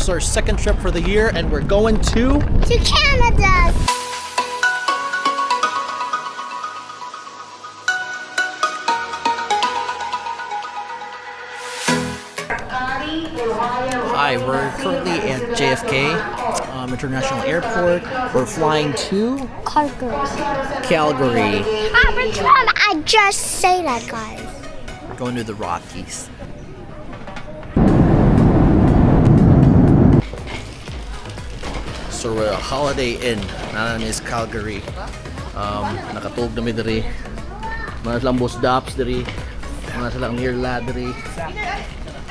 This is our second trip for the year and we're going to To Canada. Hi, we're currently at JFK International Airport. We're flying to Calgary. Calgary. Every time I just say that, guys. We're going to the Rockies. So we're at Holiday Inn. Naa mi sa Calgary. Nakatulog na mi diri. Mga silang bus stops diri. Mga silang near diri.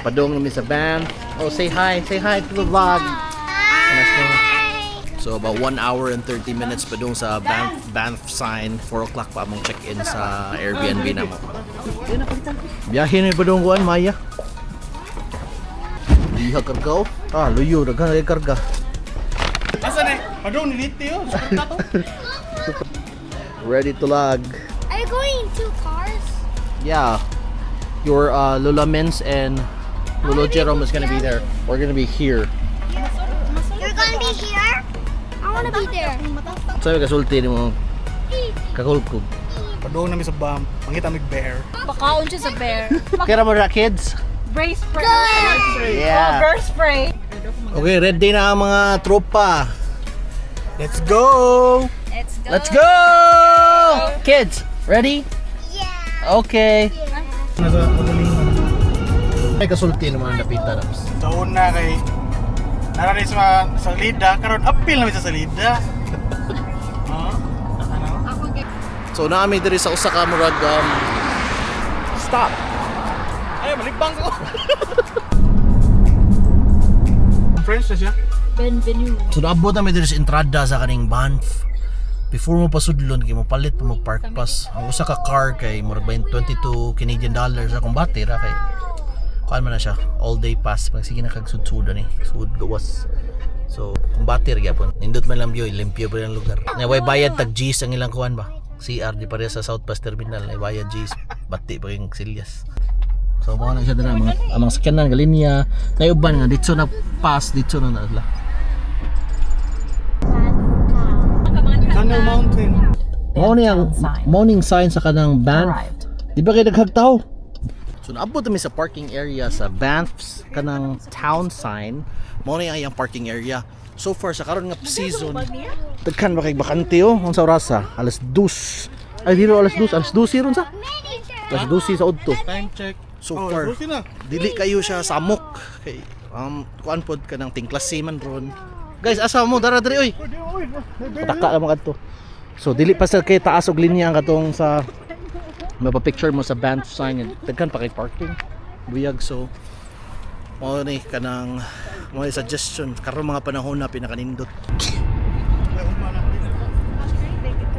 Padong na mi sa Banff. Oh, say hi. Say hi to the vlog. Hi. So about 1 hour and 30 minutes padung sa Banff sign. 4 o'clock pa among check-in sa Airbnb namo. Biyahe na padung kuan Maya. Diha karga oh. Ah, luyo daghan kay karga. Asa na? Padung ni Litio. Ready to log. Are you going in two cars? Yeah. Your Lola Mins and Lolo Jerome is gonna be there. We're gonna be here. You're gonna be here? I wanna be there. Sabi kasulti nimo kakulkog. Padung na mi sa Banff. Mangita mig bear. Pakaon siya sa bear. Kira mo ra, kids? Brace spray. Yeah. Bear spray. Okay, ready na ang mga tropa. Let's go! Let's go. Let's go! Kids, ready? Yeah. Okay. Nasa magalingan. May kasulti naman ang napita naps. Sa una kay Nara ni sa mga salida karon apil na mi sa salida. Ha? Ano? So naami diri sa usa ka murag stop. Ay, malibang ko. French na siya. Benvenue. So naabot na mi diri sa entrada sa kaning Banff. Before mo pasudlon kay mo palit pa mo park pass. Ang usa ka car kay murag ba 22 Canadian dollars akong bati ra kay kuan man na siya all day pass pag sige na kag sudsudan ni sud gawas. So kung bati ra gyapon nindot man lang view, limpyo pa rin ang lugar. Na way bayad tag G's ang ilang kuan ba. CR di pareha sa South Pass Terminal ay bayad G's bati pa yung silyas. So mao na siya dira mga ang mga sakyanan galinya na uban nga didto na pass didto na na sila. Tunnel Mountain. Mao ni ang morning sign sa kanang Banff. Di ba kay daghang tao? So naabot kami sa parking area sa Banff's kanang town sign. Mao ni ang iyang parking area. So far sa karon nga season, daghan ba kay bakante oh unsa orasa? Alas 2. Ay diro alas 2, alas 12 ron sa. Alas 12 sa udto. Time check. So Oh, far, alas 12 na. dili kayo siya samok kay kuan pod kanang tingklase man ron. Guys, asa mo dara diri oy. Pataka lang mo kadto. So dili pa sa kay taas og linya ang katong sa mapapicture mo sa Banff sign daghan pa kay parking. Buyag so mao ni kanang mo ni suggestion karon mga panahon na pinakanindot.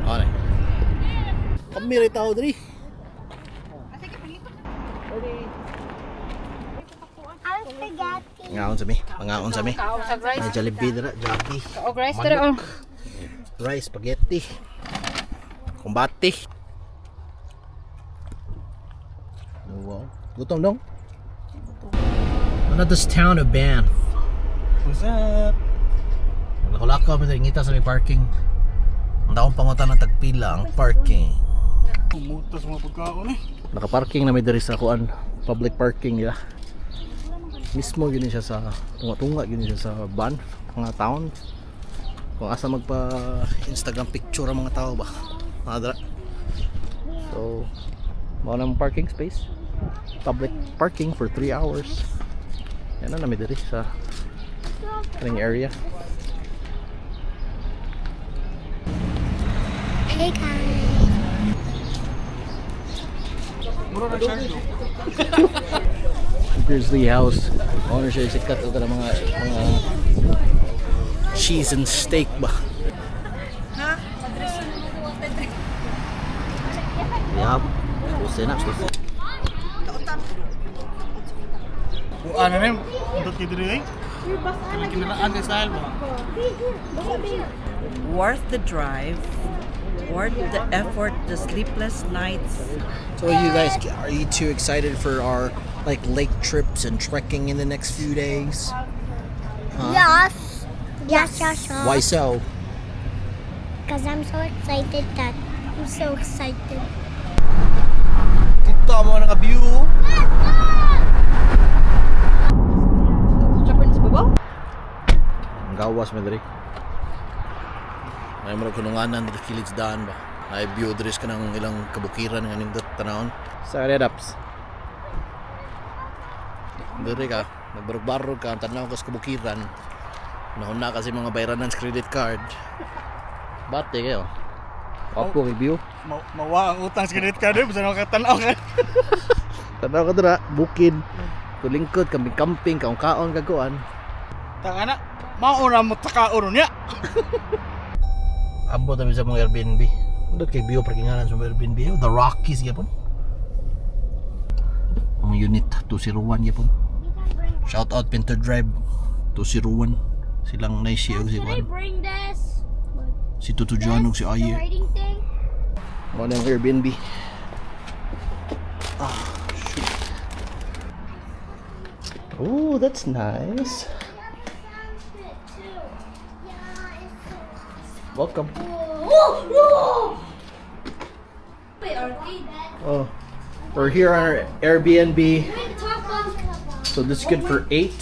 Okay. Kami rin tao diri. Ang spaghetti. Ngaon sa mi, mangaon sa mi. Kaon sa rice. May Jollibee dira, Jollibee. Og rice dira oh. Rice, spaghetti. Kumbati. Wow. Gutom dong? Ano this town of Banff? What's up? Naglako-lako kami diri ngita sa may parking. Ang daong pangutan ng tagpila ang parking. Pumutas mga pagkaon eh. Nakaparking na may diri sa kuan, public parking nila. Mismo gini siya sa tunga-tunga gini siya sa Banff, mga town. Kung asa magpa Instagram picture ang mga tao ba. Mga dra. So, mao nang parking space. Public parking for 3 hours. Yan na nami diri sa kaning area. Hey guys. Mura na siya. No? Grizzly House. Mao na siya sikat og kanang mga cheese and steak ba. Yup. Pusi na, pusi. Ano na yun? Indot kayo diri eh. Kanang kinalaan kay style ba? Worth the drive, worth the effort, the sleepless nights. So you guys, are you too excited for our like lake trips and trekking in the next few days? Yes. Yes. Why so? Because I'm so excited that I'm so excited. Kita mo nga view. Japanese ba? Ang gawas man diri. May mga kununganan diri kilid sa daan ba. May view diri sa kanang ilang kabukiran nga nindot tanawon. Sa Redaps. Diri ka, nagbarog-barog ka, tanaw ka sa kabukiran. Nahuna kasi mga bayranan sa credit card. Bate kayo. Wapo kay view. Mawa ang utang sa credit card eh, basta nakatanaw ka. Tanaw ka dira, bukid. Kulingkod, camping-camping, kaon-kaon, kaguan. Tanga na, mauna mo takaon niya. Abot kami sa mga Airbnb. Doon kay view parkinganan sa mga Airbnb. The Rockies gyapon. Ang unit 201 gyapon. Shout out Pinto Drive 201. Silang Naishi og si Should I Juan. bring this? Si Tutu John og si The Aye. writing thing? Mo na ang Airbnb. Ah, shoot. Oh, that's nice. Yeah, too. Yeah, it's so Welcome. Oh, no! Wait, arcade. Oh, we're here on our Airbnb. Wait, top bunk. So this is good for 8.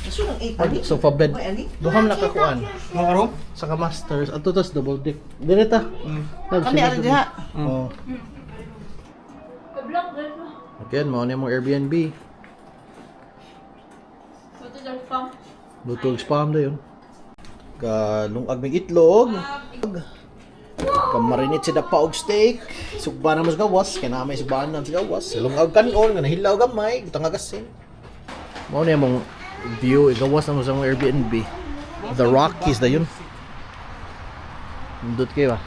Gusto ng eight, ali? Sofa bed. Oy, ali? Duham na kakuan. Mga karoon? Sa ka masters ato tas double deck. Dire ta. Kami ari diha. Oh. Again, mao ni mong Airbnb. Luto og spam dayon. Kalungag mig itlog. Kamarinate si dapa og steak. Sugba na mo sa gawas, kay naa may sugbaan na sa gawas. Lungag kanon nga nahilaw gamay, butang agasin. Mao ni mong view igawas na mo sa mong Airbnb. The Rockies dayon. Nindot kayo ba?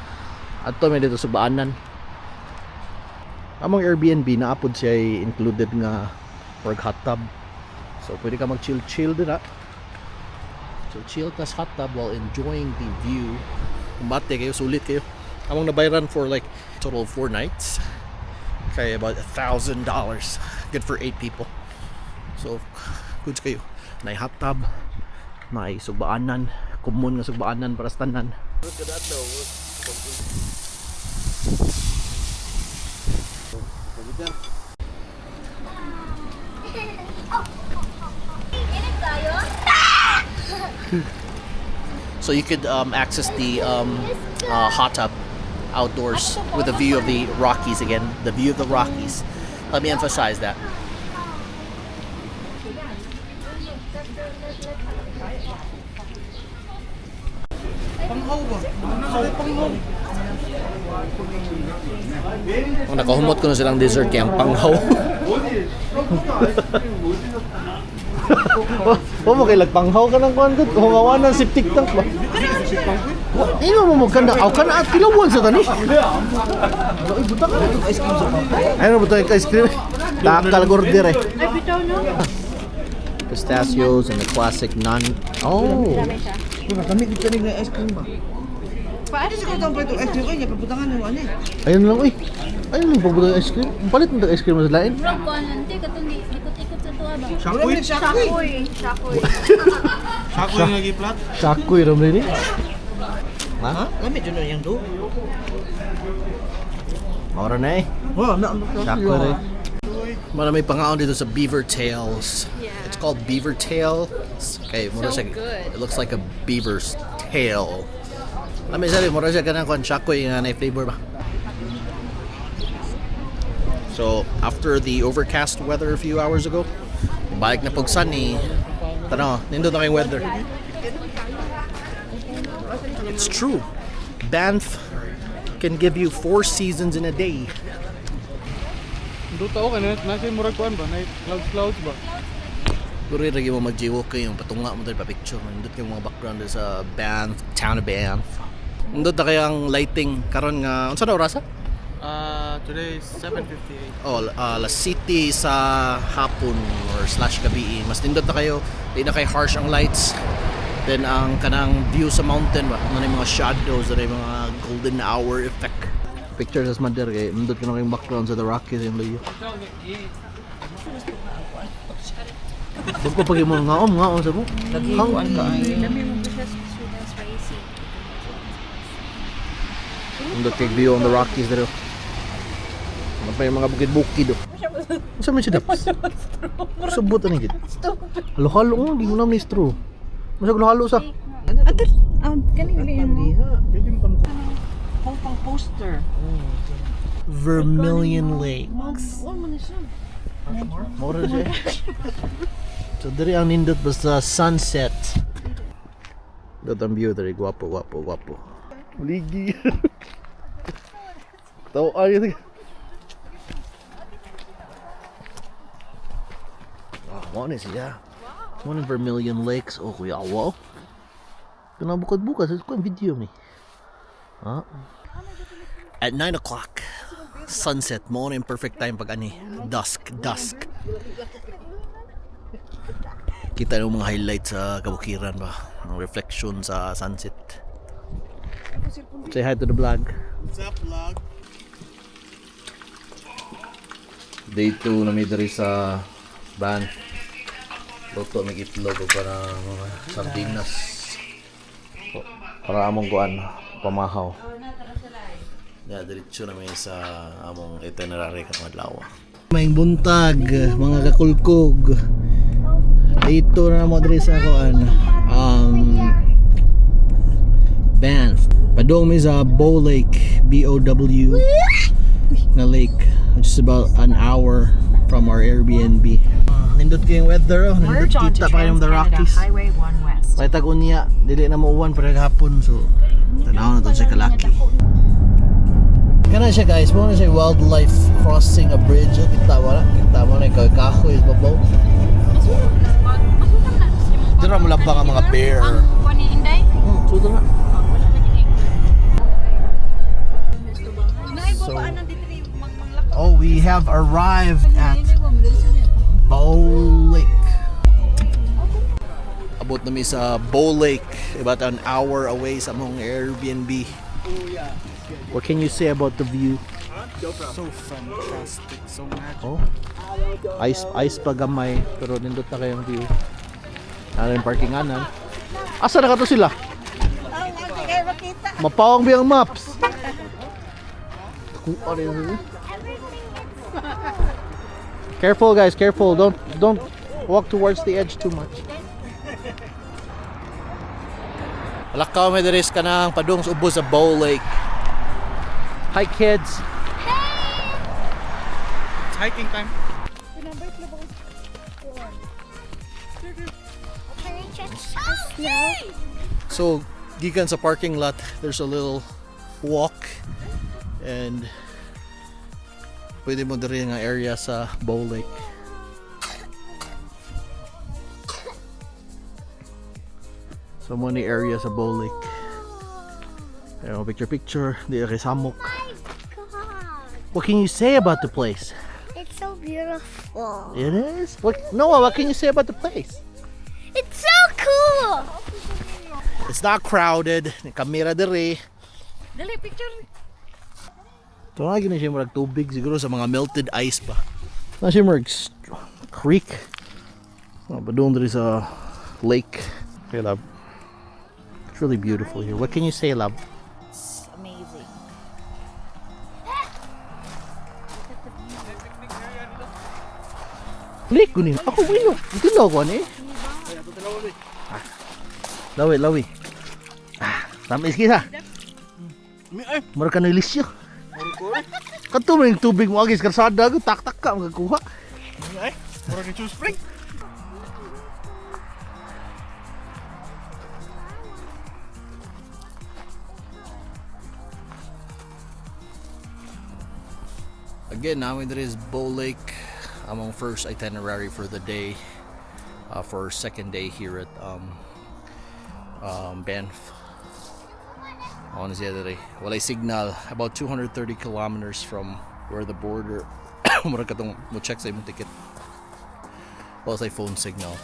Ato may dito sugbaanan. Among Airbnb naapod siya ay included nga work hot tub. So pwede ka mag chill chill dira. So chill tas hot tub while enjoying the view. Kumbate kayo, sulit kayo. Among nabayran for like total of 4 nights. Kaya about $1,000. Good for 8 people. So goods kayo. Nay hot tub, nay sugbaanan, common nga sugbaanan para sa tanan. So you could access the hot tub outdoors with a view of the Rockies again. The view of the Rockies. Let me emphasize that. Panghaw ba? Ano sa panghaw? Ang nakahumot ko na silang dessert kaya ang panghaw. Wa mo kay lagpanghaw ka ng kuan gud. Hungawan ng septic tank ba? Wa ino mo mo kanda aw kana at kilawan sa tani. Oy, butang ka na itong ice cream sa papa. Ay no butang ice cream. Dakal order eh. Ay, bitaw no? Pistachios and the classic naan. Oh. Kami dito na ice cream ba? Paano Hindi siguro itong ice cream kanya, pabutangan mo ano eh. Ayun lang, uy. Ayun lang, pabuto ice cream. Palit mo ice cream sa lain. Murag ko ano, ante, katong ikot-ikot sa tuwa ba? Wala mo nagsakoy. Shakoy. Shakoy. Sako yung nagiplat. Sakoy ram rin eh. Ha? Ha? Lami dyan na yung do. Maura na eh. Wala, na Sakoy rin. Mara may pangaon dito sa Beaver Tails. Yeah. It's called Beaver Tails. Okay, mura So siya- good. It looks like a beaver's tail. Lami siya rin, mura siya ganang kung shakoy nga na flavor ba. So, after the overcast weather a few hours ago, balik na pog sunny. Tanaw, nindot na kayong weather. It's true. Banff can give you four seasons in a day. Ndo tao ka na, nasa murag kuan ba? Nay clouds clouds ba? Pero lagi mo mag-jiwok kayo, yung patunga mo dahil pa-picture. Nindot yung mga background doon sa Banff, town of Banff. Nindot na kayang lighting karon nga unsa na orasa? Today is 7:58. Oh, La City sa hapon or slash gabi. Mas nindot na kayo, di na kay harsh ang lights. Then ang kanang view sa mountain ba, ano na yung mga shadows, ano yung mga golden hour effect. Pictures as mother kay nindot ka na kayong background sa the Rockies yung layo. Bago pag mo ngaom ngaom sa mo. Lagi kuan ka ay. Lami mo ba siya sweet and spicy? Nindot kay view on the Rockies dito. Ano pa yung mga bukid-bukid oh. Unsa man siya daps? Subot ani gid. Halo-halo oh, di mo na straw. Masag halo sa. Ato, ah, kani uli mo. Pang pang poster. Vermilion Lake. Kuan man siya. Mora siya. So diri ang nindot basta sunset. Dot ang view diri, gwapo, gwapo, gwapo. Ligi. Tao ay. Ah, mo ni siya. Mo ni Vermilion Lakes oh kuya wow. Kinabukad-bukas ko ang video ni. Ah. At 9 o'clock, sunset mo na yung perfect time pag ani dusk dusk kita yung mga highlights sa kabukiran ba, ang reflection sa sunset. Say hi to the vlog. What's up, vlog? Day 2 na may diri sa van. Luto mig itlog o para mga sardinas para among kuan pamahaw. Ya, diretso na may sa among itinerary karong adlaw. Maayong buntag, mga kakulkog. Dito na mo diri sa kuan. Banff. Padung mi sa Bow Lake, B O W na lake, which is about an hour from our Airbnb. Nindot kayong weather, oh. Nindot Merge onto kita pa kayong the Trans-Canada Rockies. Highway 1 West. May tag unya, dili na mauwan para gahapon so tanaw na to sa kalaki. Kana siya guys, mo na siya wildlife crossing a bridge. Oh, kita mo na, kita mo na ikaw kahoy babaw. Dira mo labang ang mga bear. Ang kuan ni Inday? So na. Wala na gini. So, oh, we have arrived at Bow Lake. Abot na mi sa Bow Lake, about an hour away sa among Airbnb. What can you say about the view? So fantastic, so magic. Oh. Ice ice pa gamay pero nindot na kayong view. Ano yung parkinganan? Asa na ka to sila? Mapawang ba yung maps? Kuha rin sila. Careful guys, careful. Don't walk towards the edge too much. Palakaw may diri ka nang padung sa ubos sa Bow Lake. Hi kids. It's hiking time. Can I touch a snow? So, gikan sa parking lot, there's a little walk and pwede mo diri nga area sa Bow Lake. So, mo ni area sa Bow Lake. Pero picture picture, di kay samok. My God. What can you say about the place? It's so beautiful. It is? What Noah, what can you say about the place? It's so cool. It's not crowded. Kamera diri. Dali picture. Ito nga gina siya murag tubig siguro sa mga melted ice ba. Na siya murag creek. Oh, but doon diri sa lake. Okay, love. It's really beautiful here. What can you say, love? It's amazing. Lake ko ni. Ako wino. Ito na ako ani. Ah. Lawi, lawi. Ah, tamis kita. Ay, Murag ka na ilisyo. Kato mo yung tubig mo agis kalsada ko tak-tak ka magkuha. ay, murag ni Chu Spring. Again, now there is Bow Lake. I'm on first itinerary for the day, for our second day here at Banff. On the other day, walay signal about 230 kilometers from where the border. Murag katong mo check sa imong ticket. Wala say phone signal.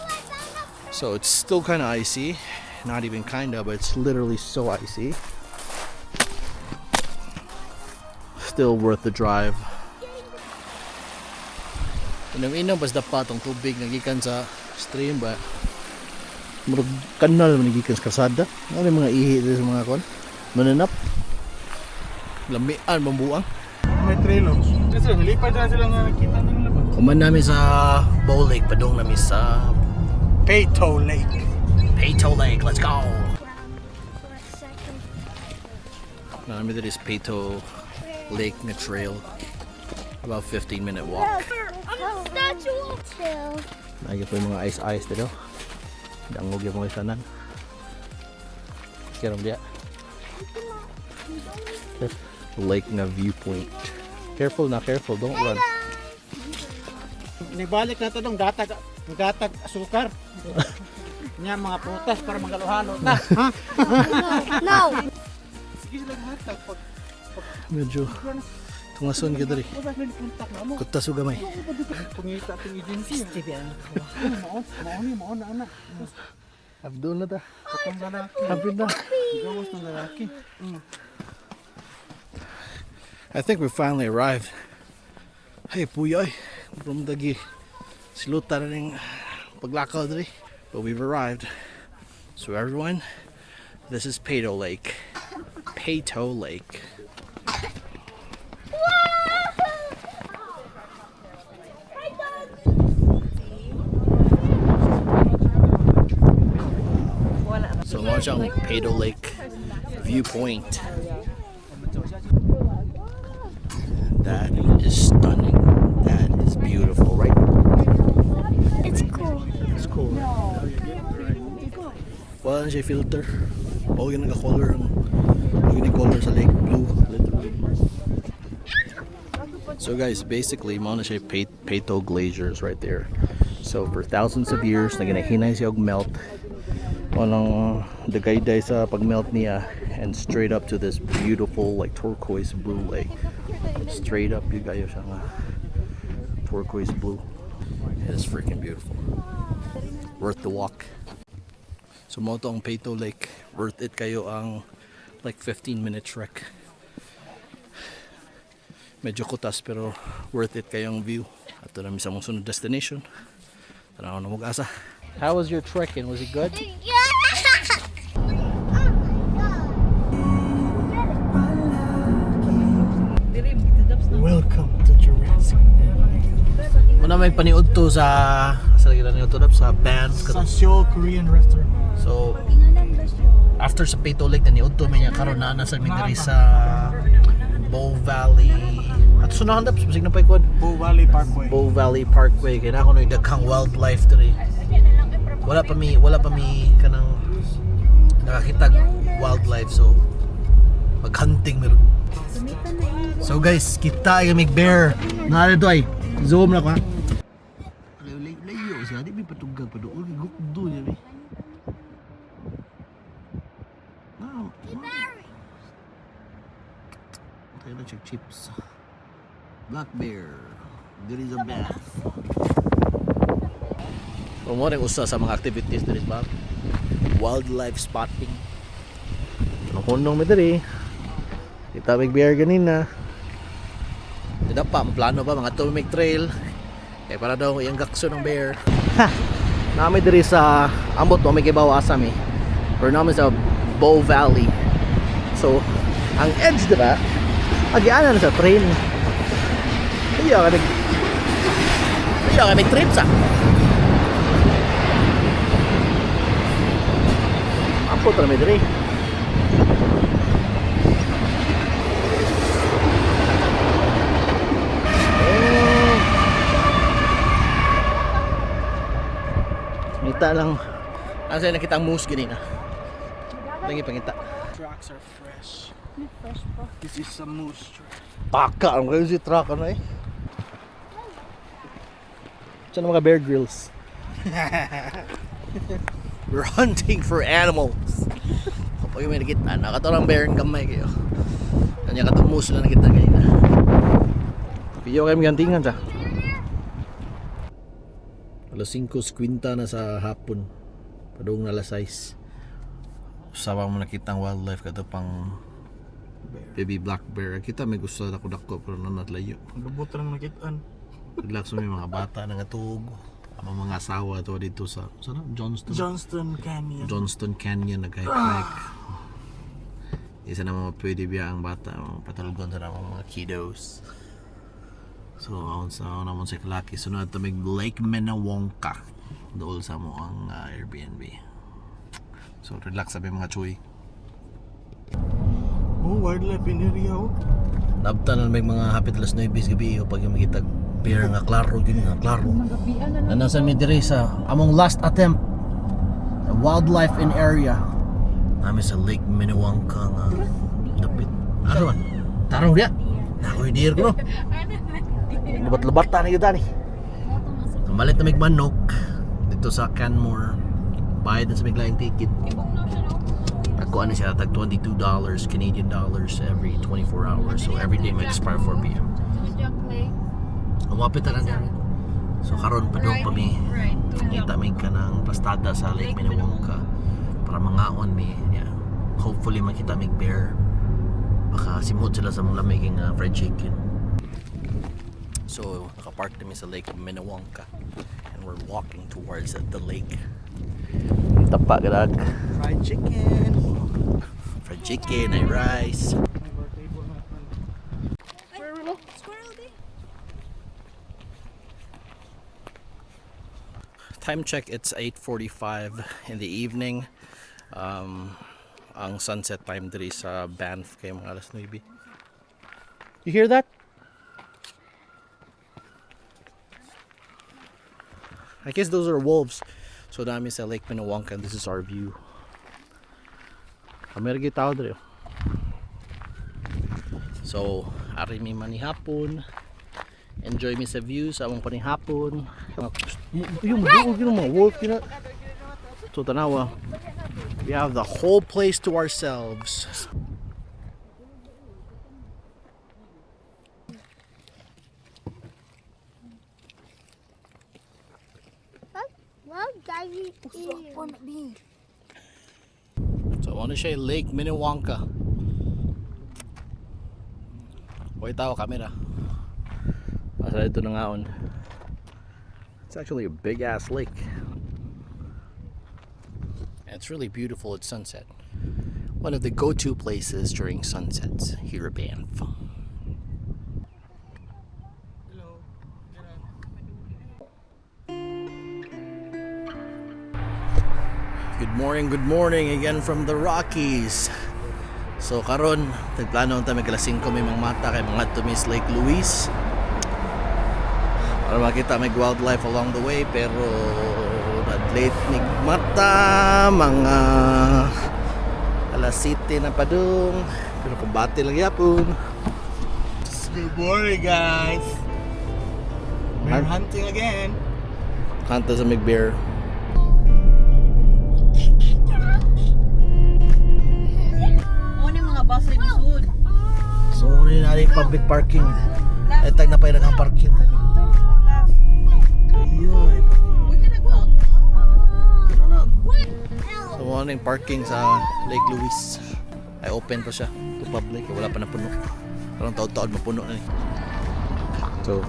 So it's still kind of icy. Not even kinda, but it's literally so icy. Still worth the drive. Inom-inom basta pa tong tubig nga gikan sa Stream ba? Murag kanal man gikan sa kalsada. Ano yung mga ihi dito sa mga kon? Mananap. Lamian bambuang. May trail oh. Kasi nilipad na sila nga nakita na nila ba? Kuman namin sa Bow Lake, padung namin sa Peyto Lake. Peyto Lake. Let's go. For a second. Namin dito is Peyto Lake na trail. About 15-minute walk. I'm statue. Chill. Nagya po yung mga ice-ice dito. Dangog yung mga isanan. Kiram diya. Lake na viewpoint. Careful na, careful. Don't run. Nibalik na to dong datag datag asukar. Nya mga prutas para magalo-halo ta. Ha? No. Sige sila hatag pag Medyo tungason ka diri. wala na kontak na mo. Kutas o gamay. Pangita ating agency. Stevie, ang Mao mao ni mao na ana. Abdul na ta. Katong lalaki. Hapit na. Gawas ng lalaki. I think we finally arrived. Hey, puyoy. From dagi siluta na ning paglakaw diri. But we've arrived. So everyone, this is Peyto Lake. Peyto Lake. So launch on Peyto Lake viewpoint. That is stunning. That is beautiful, right? It's cool. It's cool. Right? Wala na siya filter. O yung nag-color ang yung color sa lake blue, literally. So guys, basically mao na siya Peyto Glaciers right there. So for thousands of years naginahinay siya og melt. Walang dagayday sa pagmelt niya and straight up to this beautiful like turquoise blue lake. Straight up yung kayo siya nga turquoise blue. It is freaking beautiful. Worth the walk. So mo to ang Peyto Lake. Worth it kayo ang like 15-minute trek. Medyo kutas pero worth it kayong view. Ato na sa mong sunod destination. Tanaw na mag-asa. How was your trekking? Was it good? Yeah. Oh my God. Dili, gitadaps na. Welcome to Jurassic. Muna may paniud to sa kita niyo to sa Banff. Sa Seoul Korean restaurant. So after sa Peyto Lake na niudto man niya karon naa na sa mi diri sa Bow Valley. At sunahan daps basig na pa ikon. Bow Valley Parkway. Bow Valley Parkway kay na kuno daghang wildlife diri. Wala pa mi kanang nakakitag wildlife, so maghunting meron. So guys, kita ay mig bear. Naa dito ay zoom na ko ha. Layo layo siya di mi patugag paduol gukdo niya ni. Na. Tayo na check chips. Black bear. There is a bath. So, mo rin usa sa mga activities diri sa wildlife spotting. Hunong mi diri. Kita mig bear ganina. Tidak pa, plano pa mga to make trail. Kay para daw iyang gakso ng bear. Ha. Nami diri sa ambot mo may kibaw asa mi. Pero nami sa Bow Valley. So, ang edge dira agianan na sa train. Kaya ka nag trip sa. Apo tra mi diri. Oh. Ngita lang. Asa nakita ang moose ganina. Lagi pangita. Tracks are fresh. This is a moose track. Taka ang kayo si truck ano eh. Diyan ang mga Bear Grylls. We're hunting for animals. Kapag may nakita, nakato lang bear ang gamay kayo. Kanya katong moose lang nakita kanina. Piyo kayo magantingan sa. Alas 5:50 na sa hapon. Padung na alas 6. Usawa mo nakita ang wildlife kato pang baby black bear. Kita may gusto na dako pero nanatlayo. Ang lubot lang nakitaan. Good luck sa may mga bata na nga tuog. Ang mga asawa to dito sa na? Johnston. Johnston Canyon. Johnston Canyon nag-hike. Isa na mga pwede biya ang bata, mga patulugon sa mga mga kiddos. So, aon sa aon naman sa kalaki. So, na ito Lake Minnewanka. Dool sa mo ang Airbnb. So, relax sabi mga chuy. Oh, wildlife in area oh. Nabtan na may mga hapit alas 9 sa gabi o pag yung makita beer nga klaro yun nga klaro. Nanasan mi diri sa among last attempt, the wildlife in area. Nami sa Lake Minnewanka nga dapit. Ano man? Tarong diya. Nako yung deer ko no. Lubat-lubat ta ni yun ni. Malit na mig manok dito sa Canmore. Bayad na sa miglaing ticket. Tagkuan na siya tag $22 Canadian dollars every 24 hours. So every day mag-expire 4 p.m. Umapit na lang niya. So karon pa daw pa mi. Kita mi ka ng pastada sa Lake Minnewanka para mangaon mi. Yeah. Hopefully makita mig bear. Baka simhot sila sa mga lamig nga fried chicken. So nakapark kami sa Lake Minnewanka and we're walking towards the lake. Tapa gadag. Fried chicken. Fried chicken and rice. Time check, it's 8:45 in the evening. Ang sunset time diri sa Banff kay mga alas 9. You hear that? I guess those are wolves. So dami sa Lake Minnewanka and this is our view. Kami ra tao diri. Oh. So, ari mi manihapon. Enjoy mi sa view sa among panihapon. Yung duog yung mga wolf yun. So tanawa. We have the whole place to ourselves. Well, Daddy, ew. So, ano siya, Lake Minnewanka. Huwag tao, camera. Asa ito na ngaon. It's actually a big ass lake. And it's really beautiful at sunset. One of the go-to places during sunsets here at Banff. Good morning again from the Rockies. So karon, nagplano ta mig alas 5 may mga mata kay mga to Miss Lake Louise. Para makita may wildlife along the way, pero late mig mata mga alas 7 na padung, pero kumbate lang yapon. Good morning, guys. We're hunting again. Kanta sa mig bear. Ano yung mga bus rin sud? So ano na rin public parking. Ay tag na pa ang parking. Ayun. Uy, ka nag So ano yung parking sa Lake Louise. Ay open pa siya to public. Wala pa napuno. Parang taon-taon mapuno na eh. So,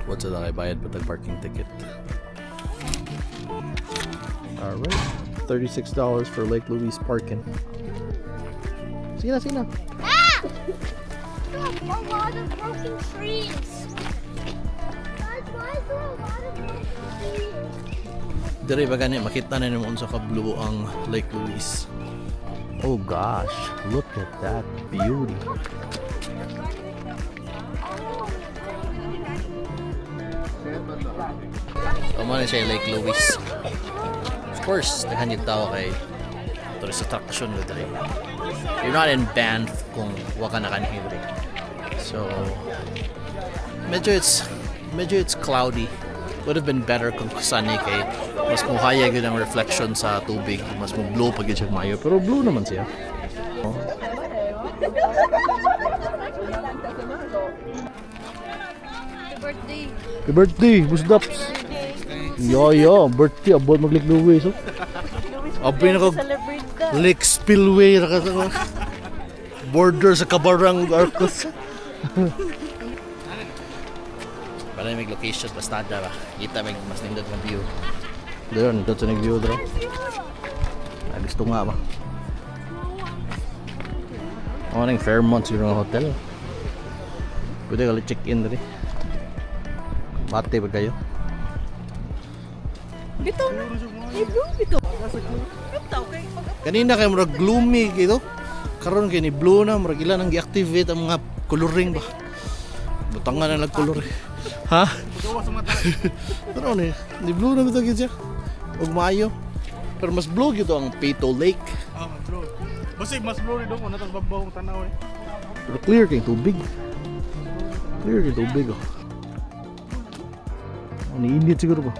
what's that I bayad pa tag parking ticket? Alright. $36 for Lake Louise parking. Sige na, sige na. Ah! Look, a lot of broken trees. Guys, why is there a lot of broken trees? Dire ba gani makita na nimo unsa ka blue ang Lake Louise. Oh gosh, look at that beauty. So mo na siya yung Lake Louise. Of course, daghan yung tao kay tourist attraction ko dire. You're not in Banff kung wa ka nakanhi dire. So, medyo it's cloudy. Would have been better kung sunny kay mas muhayag yun ang reflection sa tubig, mas mo blue pag yun siya mayo, pero blue naman siya. Oh. Birthday. Happy birthday, Busdaps. Yo yo, birthday abot mag Lake Louise. Oh. Abi na ko Celebrate ka. Lake Spillway ra ka sa border sa Kabarang Arcos. Para may location basta ba. Kita may mas nindot nga view. Doon, nindot sa view dro. Ah, gusto nga ba. Oh, ning Fairmont siguro nga hotel. Pwede ka check-in diri. Bate ba kayo? Bitaw na. Ay, blue bitaw. Bitaw kay pag Kanina kay murag gloomy kito. Karon kay ni blue na murag ilan ang gi-activate ang mga coloring ba. Butangan na nag-color. Ha? Gawa sa mata. Pero ni, ni blue na bitaw gyud siya. Ug maayo. Pero mas blue gyud ang Pito Lake. Ah, mas blue. Basig mas blue rin doon natang babaw ang tanaw eh. Pero clear kay tubig. Clear kay tubig oh. Ang init siguro ba.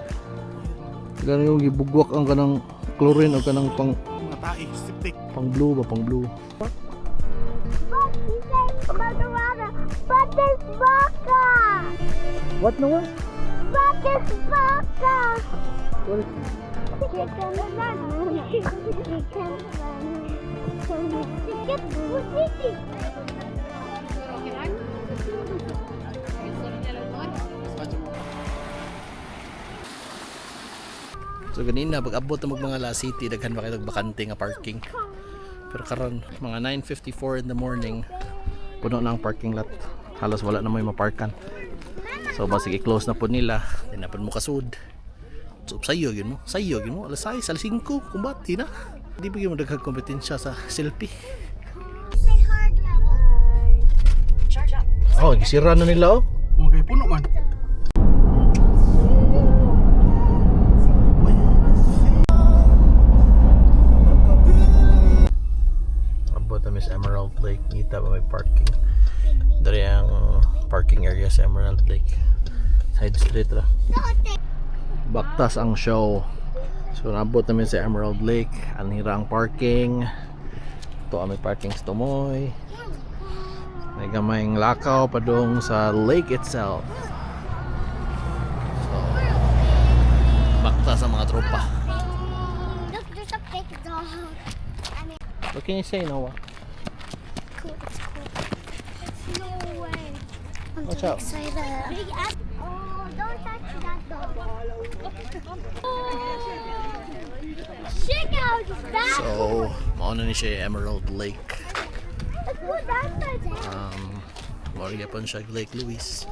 Gano yung gibugwak ang kanang chlorine o kanang pang Mga tae, septic. pang blue ba, pang blue. But he said, Mother, but there's baka. What no one? But there's baka. Chicken banana. Chicken banana. Chicken pussy. So ganina pag abot na mag mga La City daghan ba kayo bakante nga parking. Pero karon mga 9:54 in the morning puno na ang parking lot. Halos wala na may maparkan. So basig i-close na po nila, di na po mo kasud. So sayo gyud mo, sayo gyud mo alas 6, alas 5 kumbati na. Di ba gyud mo daghang kompetensya sa selfie? Say hard level. Oh, gisira na nila oh. Okay, puno man. Abot na Miss Emerald Lake, ngita ba may parking. Dari ang parking area sa Emerald Lake. Side street ra. Baktas ang show. So naabot namin sa Emerald Lake. Anhira ang parking. Ito ang may parking sa Tumoy. May gamayng lakaw padung sa lake itself. So, baktas ang mga tropa. Look, there's a big dog. I mean, What can you say, Noah? cool. It's cool. It's no way. I'm Watch so out. excited. Big ass. Oh, don't touch that dog. Check out that. So, mauna ni siya yung Emerald Lake. Let's go that side. Mao gyapon siya Lake Louise.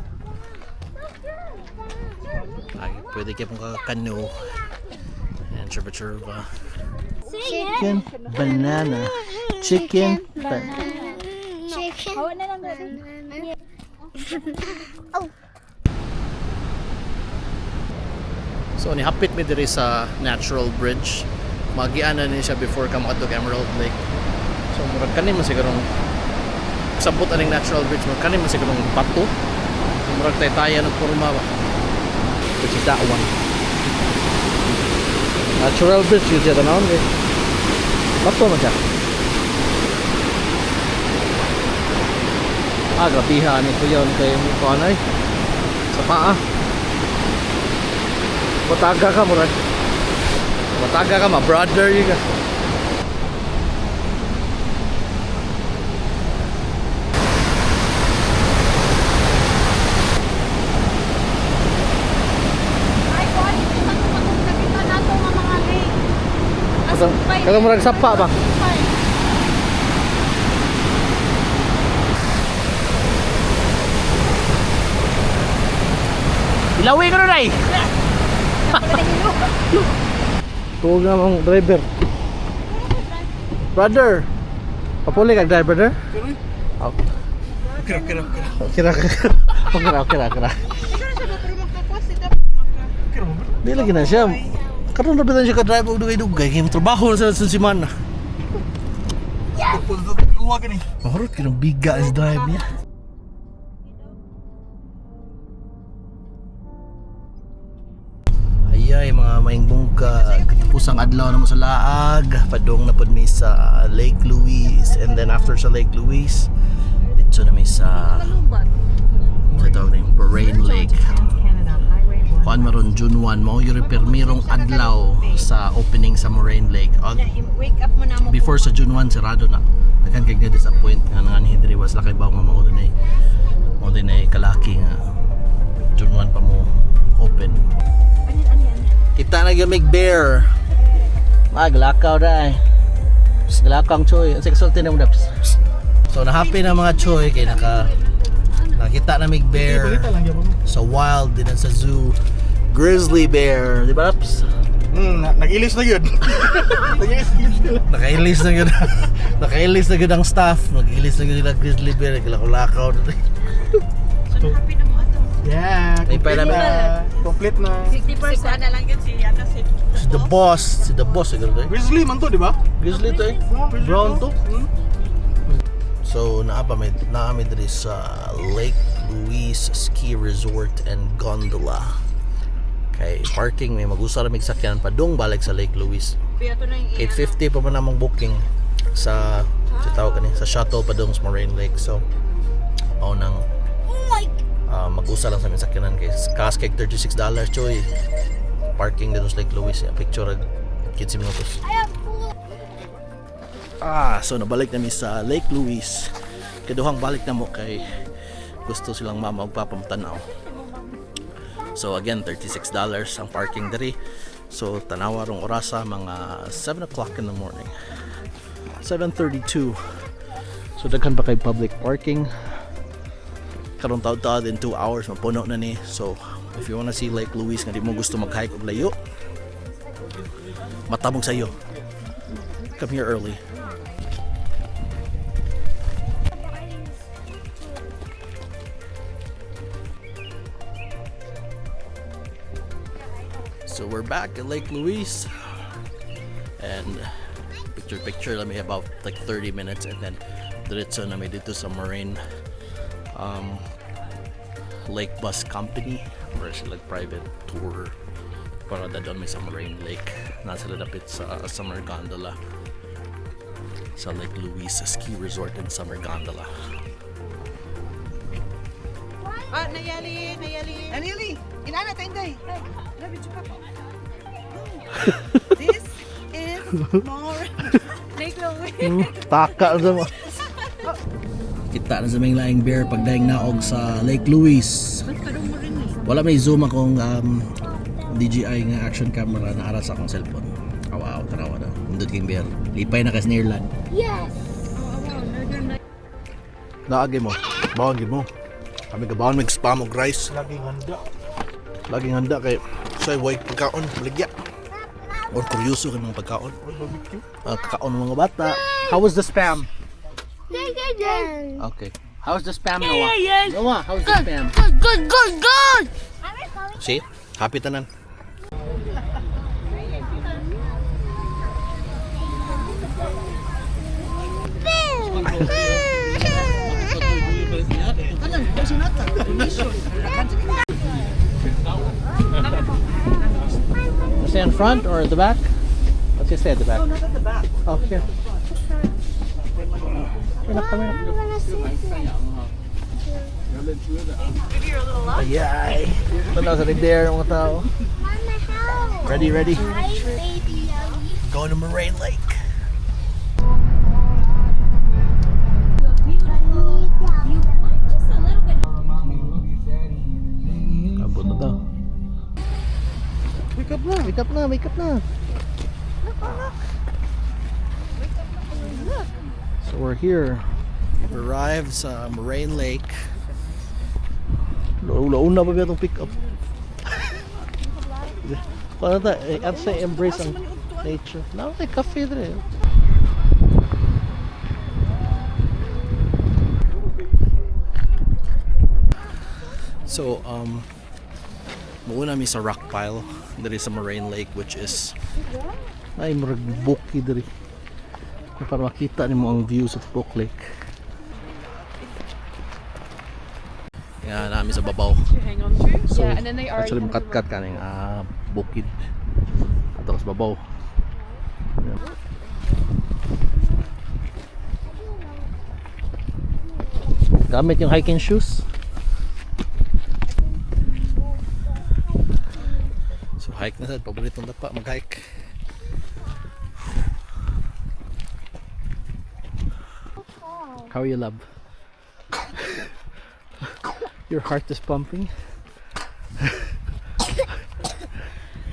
Ay, pwede kaya pong kakano. And churba churba. Chicken, banana. Chicken, banana. Chicken. Banana. Oh. So, nihapit mi diri sa Natural Bridge. Magianan ni siya before ka makadtog Emerald Lake. So, murag kani man sigurong sabot aning Natural Bridge, murag kani man sigurong bato. Murag taytayan og porma ba. Which is that one. Natural Bridge yun siya tanawon eh. Bato man siya. Ah, grabiha ni kuya ni kayo mo kuan ay. Sa paa. Bataga ka murag. Bataga ka ma brother yun ka. Ay, kuan ito sa katong nakita nato nga mga lake. Katong katong murag sapa ba? Ilawi ko na day. Tuwag na mong driver. Brother. Papuli ka driver, brother? Oh. Okay, okay, okay. Okay ra. Okay ra, okay ra, okay ra. Di lagi na siya. Karon na bitan siya ka drive og dugay-dugay kay trabaho na sa simana. Luwa ka ni. Mahurot kinong biga is drive niya. Ayay mga maing bungkag. Pusang adlaw na mo sa laag. Padong na pod mi sa Lake Louise and then after sa Lake Louise dito na mi sa tawag na yung Moraine Lake. Kuan maron June 1 mao yung permirong adlaw sa opening sa Moraine Lake. Wake up mo na mo. Before sa June 1 sarado na. Daghan kay na disappoint nga nga ni diri was lakay bawo nga mao dunay kalaki nga June 1 pa mo open. Kita na gyud mig bear. Maglakaw ra eh. Glakaw ang choy. Ang kasulti na mo daps. So na-happy na mga choy kay nakita na mig bear Balita lang gyud mo. sa wild din sa zoo. Grizzly bear, di ba Raps? Nag-ilis na yun. Nag-ilis na yun sila. Nakailis na gyud. Nakailis na gyud ang staff. Nag-ilis na gyud sila grizzly bear, naglakaw-lakaw. So happy na mo ato. Yeah, May complete pala- na. Complete na. 60% na lang yun si ano si Si the boss siguro to eh. Grizzly man to, di ba? Grizzly to eh. Oh, grizzly Brown to. Hmm. So naa pa may naa mi diri sa Lake Louise Ski Resort and Gondola. Kay parking may mag-usa ra mig sakyan padung balik sa Lake Louise. Piyato na yung 8:50 pa man namong booking sa tawag kani sa shuttle padung sa Moraine Lake. So mao nang Oh my. Mag-usa lang sa aming sakyanan kay cash kay $36 choy. Parking dito sa Lake Louise. Picture ag 15 minutos. I have full. Ah, so nabalik na mi sa Lake Louise. Kaduhang balik na mo kay gusto silang mama og papa tanaw. So again, $36 ang parking diri. So tanawa rong orasa mga 7 o'clock in the morning. 7:32. So daghan pa kay public parking. Karon taud-taud in 2 hours mapuno na ni. So if you wanna see Lake Louise nga di mo gusto mag-hike og layo, matabong sa iyo. Come here early. So we're back at Lake Louise and picture picture let me about like 30 minutes and then diretso na mi dito sa Moraine Lake Bus Company or sila like private tour para dadon mi sa Moraine Lake. Nasa sila dapit sa Summer Gondola sa Lake Louise Ski Resort and Summer Gondola. Ah, Nayali, Nayali. Anili, inana ta inday. Grabe chupa po. This is more Lake Louise. Taka na mo. Kita na sa may laing bear pagdaing naog sa Lake Louise. Wala may zoom akong DJI nga action camera na ara sa akong cellphone. Aw aw tarawa na. Nindot king bear. Lipay na kas Nearland. Yes. Naagi mo. Bawon gid mo. Kami gabawon mig spam og rice. Laging handa. Laging handa kay say way pagkaon baligya. Or kuryoso kay mga pagkaon. Or barbecue. Kakaon ng mga bata. How was the spam? Yeah, yeah, yeah. Okay. How's the spam, Noah? Yeah, Noah, how's the spam? Good, good, good, good. See? Happy tanan. You stay in front or at the back? Let's just stay at the back. No, not at the back. Oh, here. Come here, come here. I'm gonna sit there. Ayay. Tanaw sa there mga tao. Mama, how? Ready, ready. Hi, baby Ellie. Going to Moraine Lake. Just a little bit. Abot na daw. Wake up na, wake up na, wake up na. So we're here. We've arrived sa Moraine Lake. Launa pa ba itong pick up? Paano ta? Eh, at sa embrace ang nature. Now may cafe dre. So, muuna mi sa rock pile diri sa Moraine Lake, which is ay murag bukid diri para makita nimo ang view sa Tupok Lake. Nga nami sa babaw. Hang on to. So, Yeah, and then they already actually makatkat kaning bukid ato sa babaw. Yeah. Gamit yung hiking shoes. So hike na sad, paboritong dapa mag-hike. How are you, love? Your heart is pumping.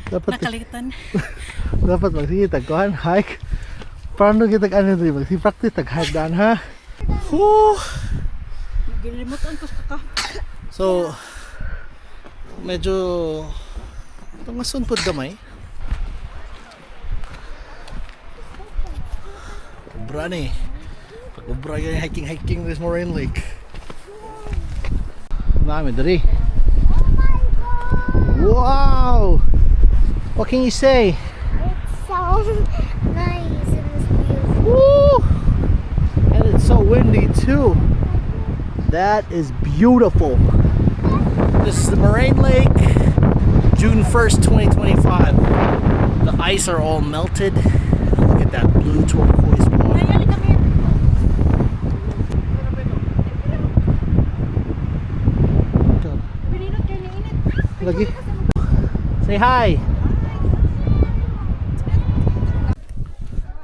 Dapat Nakalitan. Dapat magsige tag kuan hike. Paano kita ano diri magsi practice tag hike daan ha. Whew. Gilimutan ko sa ka. So medyo tungason pod gamay. Ubra ni. Pag ubra yung hiking hiking this Moraine Lake. Nami diri. Wow! What can you say? It's so nice and it's beautiful. Woo! And it's so windy too. That is beautiful. This is the Moraine Lake, June 1st, 2025. The ice are all melted. Look at that blue turquoise water. Lagi. Say hi.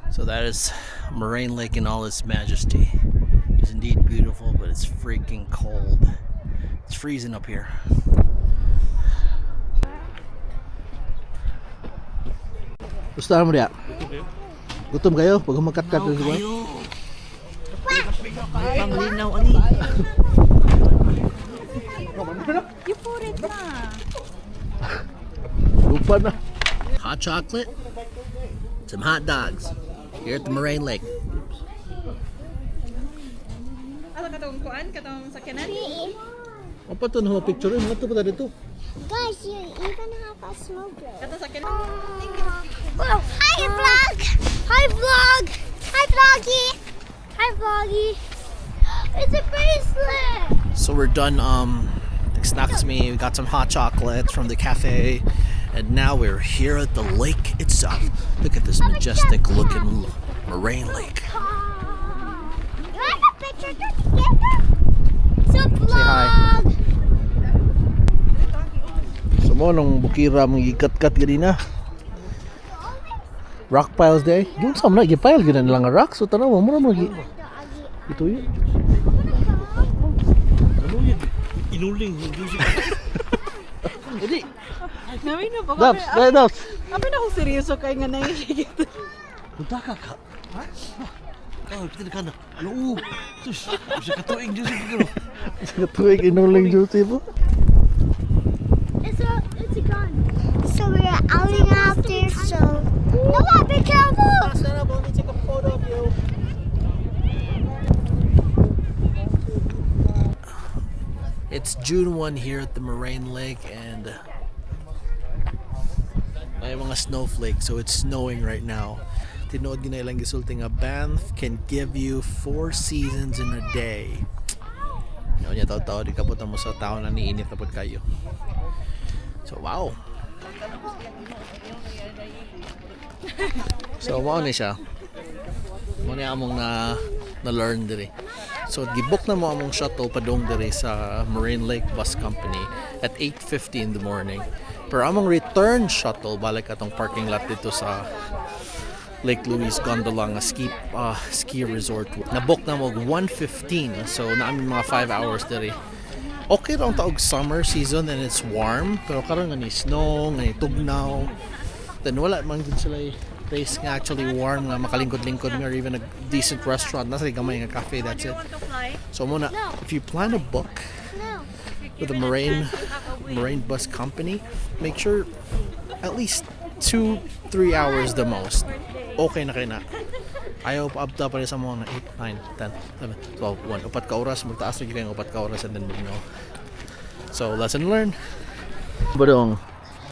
So that is Moraine Lake in all its majesty. It's indeed beautiful, but it's freaking cold. It's freezing up here. Gusto mo diya? Gutom kayo? Pag humakat-kat Kayo. Panglinaw ani. You put it na. Lupa na. Hot chocolate, some hot dogs here at the Moraine Lake. Ano katong kuan katong sakyanan? Apa to na picture mo to pa dito? Guys, you even have a snow globe. Katong sakyanan. Whoa. Hi vlog! Hi vlog! Hi vloggy! Hi vloggy! It's a bracelet! So we're done snacks me. We got some hot chocolate from the cafe and now we're here at the lake itself. Look at this majestic looking moraine lake. You want a picture together? It's a hi. vlog! So mo nung bukira mong gikat-kat ganina. Rock piles day. Yung sa mga gipile gina lang nga rock so tanaw mo mo gi. Ito yun. Inuling yung Edi, Namin na ba? Daps, dai daps. Abi na akong seryoso kay nga nangigit. Punta ka ka. Ha? Oh, pita ka na. Ano? Sus, sa katuig Diyos pero. Sa tuig inuling duty po. It's a gun. So we're outing out there, so Noah, be careful! Stand up, let me take a photo of you. It's June 1 here at the Moraine Lake and may mga snowflakes, so it's snowing right now. Tinuod gina ilang gisulti nga Banff can give you four seasons in a day. Yo niya taw-taw di kabot mo sa taon na niinit na pud kayo. So wow. So mao ni siya. Mo ni among na na learn diri. So gibook na mo among shuttle padung diri sa Moraine Lake Bus Company at 8:50 in the morning. Pero among return shuttle balik atong parking lot dito sa Lake Louise Gondola nga ski resort. Nabook na mo og 1:15, so naamin mga 5 hours diri. Okay ra ang taog summer season and it's warm, pero karon nga ni snow, nga ni tugnaw. Then wala man gud sila place nga actually warm nga makalingkod-lingkod mi or even a decent restaurant. Nasa gamay nga cafe, that's it. So muna, if you plan a book No. with the Moraine Bus Company, make sure at least 2-3 hours the most. Okay na kayo na. Ayaw pa abta pa rin sa mga 8, 9, 10, 11, 12, 1. Upat ka oras, magtaas na kayo upat ka oras and then magno. So, lesson learned. Badong.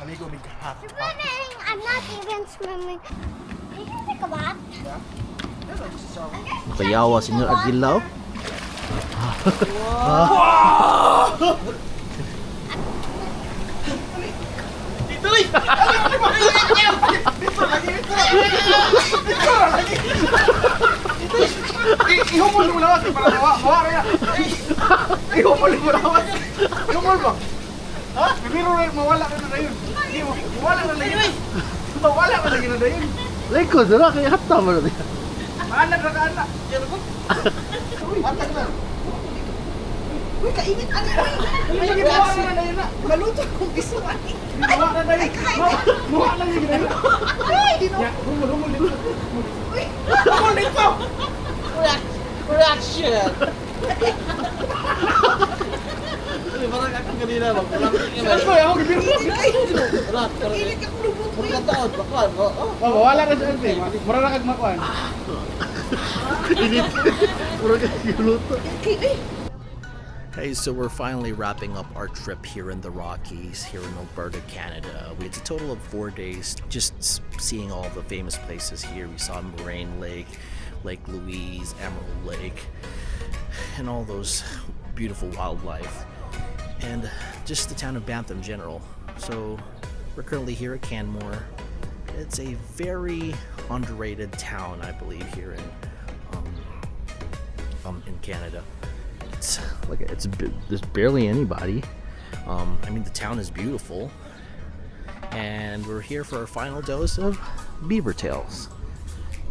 Maligo mig hot. Swimming! I'm not even swimming. Can you take a bath? Kayawa, Senyor Aguilao. Ihumol mo lawas para mawa, mawa kaya. Ihumol mo lawas. Ihumol mo. Ha? Pero na mawala ka na dayon. Hindi mo, mawala na lagi. Mawala ka lagi na dayon. Lingkod, dara, kaya hatta mo na. Maanak ra ka anak. Hatag na. Uy, kainit ani uy. Ay, mawala na dayon na. Maluto akong biso ani. Mawala na dayon. Mawala na dayon. Ay, Ginoo. Ya, humol, humol dito. Humol dito. Reaction! Parang ako kanina ba? Parang Sinas ko, ako gibiro. Kainit akong lubot uy. Pagkataon, bakuan ko. Oh. Oh, mawala na siya ante. Mura na kag makuan. Init. Mura ka luto. Okay, uy. Hey, so we're finally wrapping up our trip here in the Rockies, here in Alberta, Canada. We had a total of 4 days just seeing all the famous places here. We saw Moraine Lake, Lake Louise, Emerald Lake, and all those beautiful wildlife, and just the town of Banff in general. So we're currently here at Canmore. It's a very underrated town, I believe, here in Canada. It's like there's barely anybody. I mean, the town is beautiful, and we're here for our final dose of beaver tails.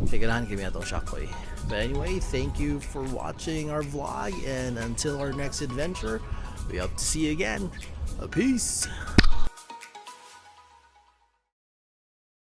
Take it on, give me atong shakoy. But anyway, thank you for watching our vlog, and until our next adventure, we hope to see you again. Peace.